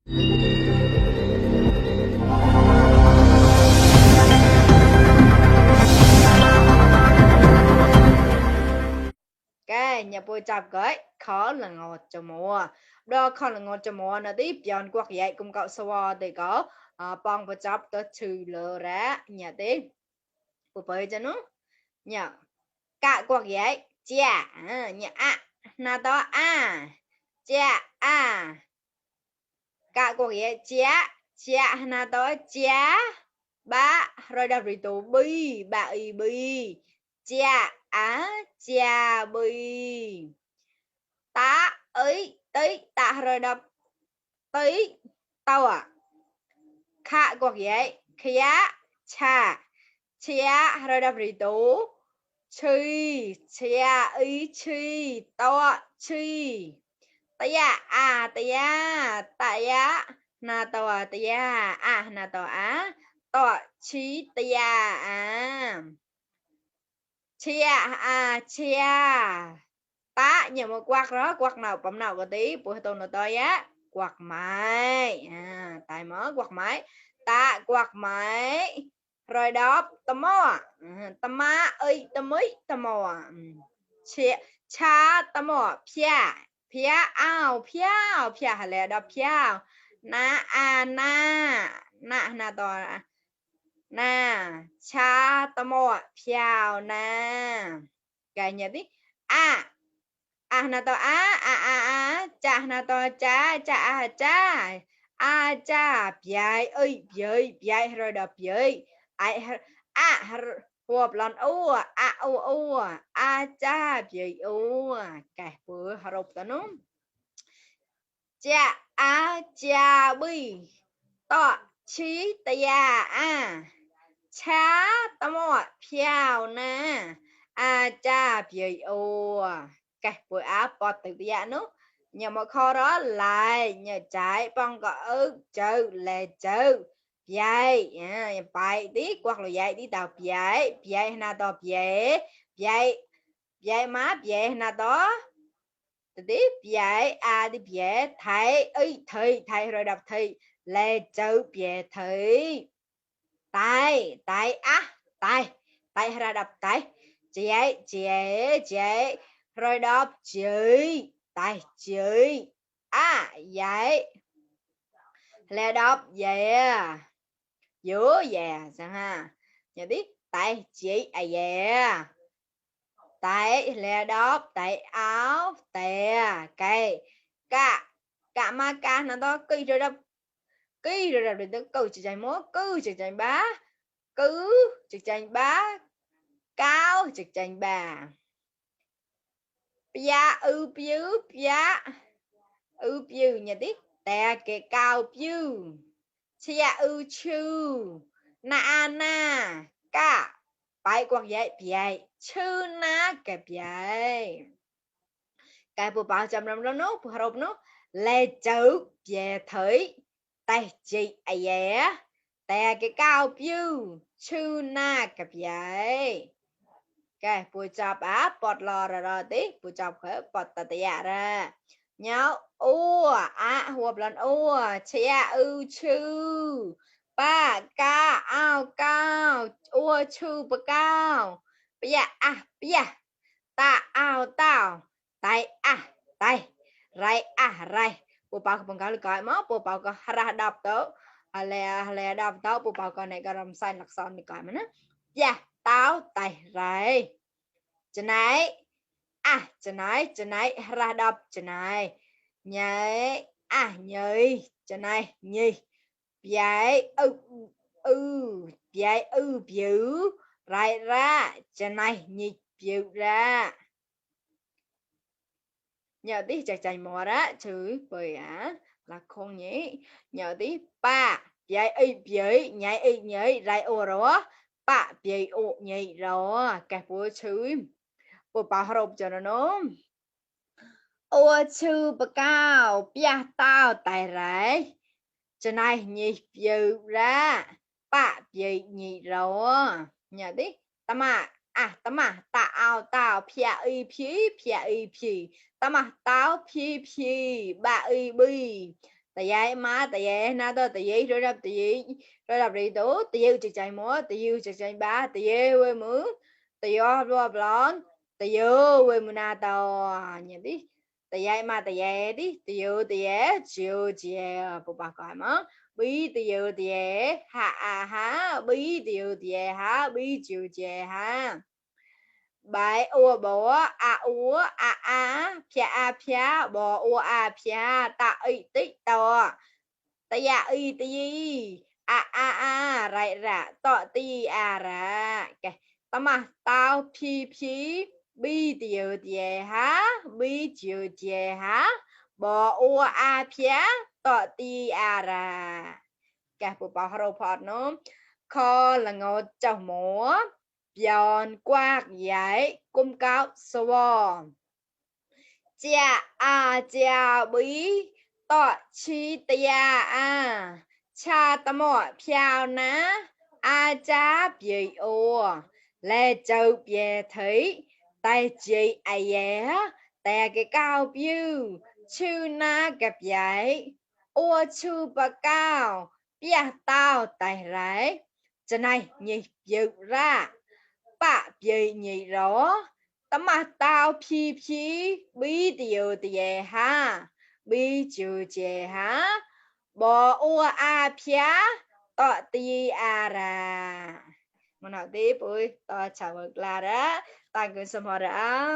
cái nhà bôi chập cái khó là ngọt cho mùa đó khó là ngọt cho mùa nó tiếp dọn quạt dạy cùng cậu sơ thì có bong bôi chập có trừ lờ ra nhà tiếp của bơi cho nó nhà cả quạt dạy chia nhà na to chia cả quạt dạy chia na to chia ba rồi đọc tụ bi ba y bi chia chia bi ta ấy tí ta rồi đọc tí tao khá quạt vậy khía cha chia rồi đọc tụ chi chia ý chi tao chi taya taya na tao taya na tao chi taya chia ta nhiều một quạt đó quạt nào bấm nào có tí buổi tôi nó to quạt máy tại mở quạt máy ta quạt máy rồi đó tầm mò tầm má ơi tầm mới tầm mò chia cha tầm mò pia pia pia hay là đó pia na to na cha tầm mò pia na cái nhà tí na to cha na to cha cha bia ơi bia rồi đập bia ai hộp lon cha bia cái bữa hộp đó nó cha bi to chi tia cha tao mò piao na cha bia cái buổi áp bọt từ bia nó nhà một kho đó lại nhà trái bông có chữ là chữ vậy bài tí hoặc là vậy đi đọc vậy na đọc vậy má vậy na đó tiếp vậy đi vậy thầy rồi đọc thầy là chữ vậy thầy tại ra đọc tại chị rồi đọc chị tại chị vậy là đọc về giữa về sao ha nhà biết tại chị về tại là đọc tại áo tè cây cả ma ca nó đó kỳ rồi đọc để tôi câu chỉ dành mốt cứ chỉ dành bá cứ chỉ dành bá cao chỉ dành bà piu nhà tiếp tè cái cao piu chia chư na ca bài quạt dạy bìa chư na cái bìa cái bộ bảo chăm làm nó phù hợp nó là chữ về thời tay chị tè cái cao piu chư na cái bìa cái bộ chập bọt lò rồi tí bộ chập khởi bọt tà ra nhau hộp lần chia chư ba ca ao cao chư ba cao bây giờ ta ao tao tay rai bộ bảo bằng cái gọi máu bộ bảo có ra đọc tớ là đọc tớ bộ bảo con này có làm sai lạc son thì gọi mà nó dạ tao tay rai chân này ra đọc chân này nhảy nhảy chân này nhì vậy vậy biểu rai ra chân này nhì biểu ra nhờ tí chặt chành mò đó chứ bởi là không nhỉ nhờ tí ba vậy nhảy rai ô rồi ba vậy nhảy rồi cái bữa chứ bữa bảo hợp cho nó chư bậc cao bia tao tài rải cho này nhị biểu ra ba vậy nhị rồi nhờ tí tâm ta ao tao pia y phi tâm tao phi ba y bi tờ dạy má tờ dạy na tờ tờ dạy rồi đập đi tố tờ dạy trực chạy múa tờ dạy trực chạy ba tờ dạy quê mướn tờ dạy rồi blon tờ dạy quê mướn na tờ nhận đi tờ dạy má tờ dạy đi tờ dạy chiều chiều bộ bà coi mà bí tờ dạy ha bí tờ dạy ha bí chiều chiều ha bài ua bố a phia bò ua a phia ta y tích tò ta ya y ti a rải rạ tọ ti ra cái ta mà tao phi bi tiêu tiề há bi chiều tiề há bò ua a phia tọ ti ra cái bộ bảo haro phật nó kho là ngọt chào múa Bjorn quạt dạy cung cao sô cha bí tọ chi tia cha tamo piao ná cha bì ô lê châu bì thấy tay chị tè cái cao biu chư na gặp dạy ô chư bà cao bia tao tài rái chân này nhịp dự ra bà bì nhị rõ tấm mà tao phi bí điều tìa ha bí chữ chè ha bò ua a phia tọ ti ra mà nào tiếp ơi tao chào mừng là đó ta cứ xem họ đã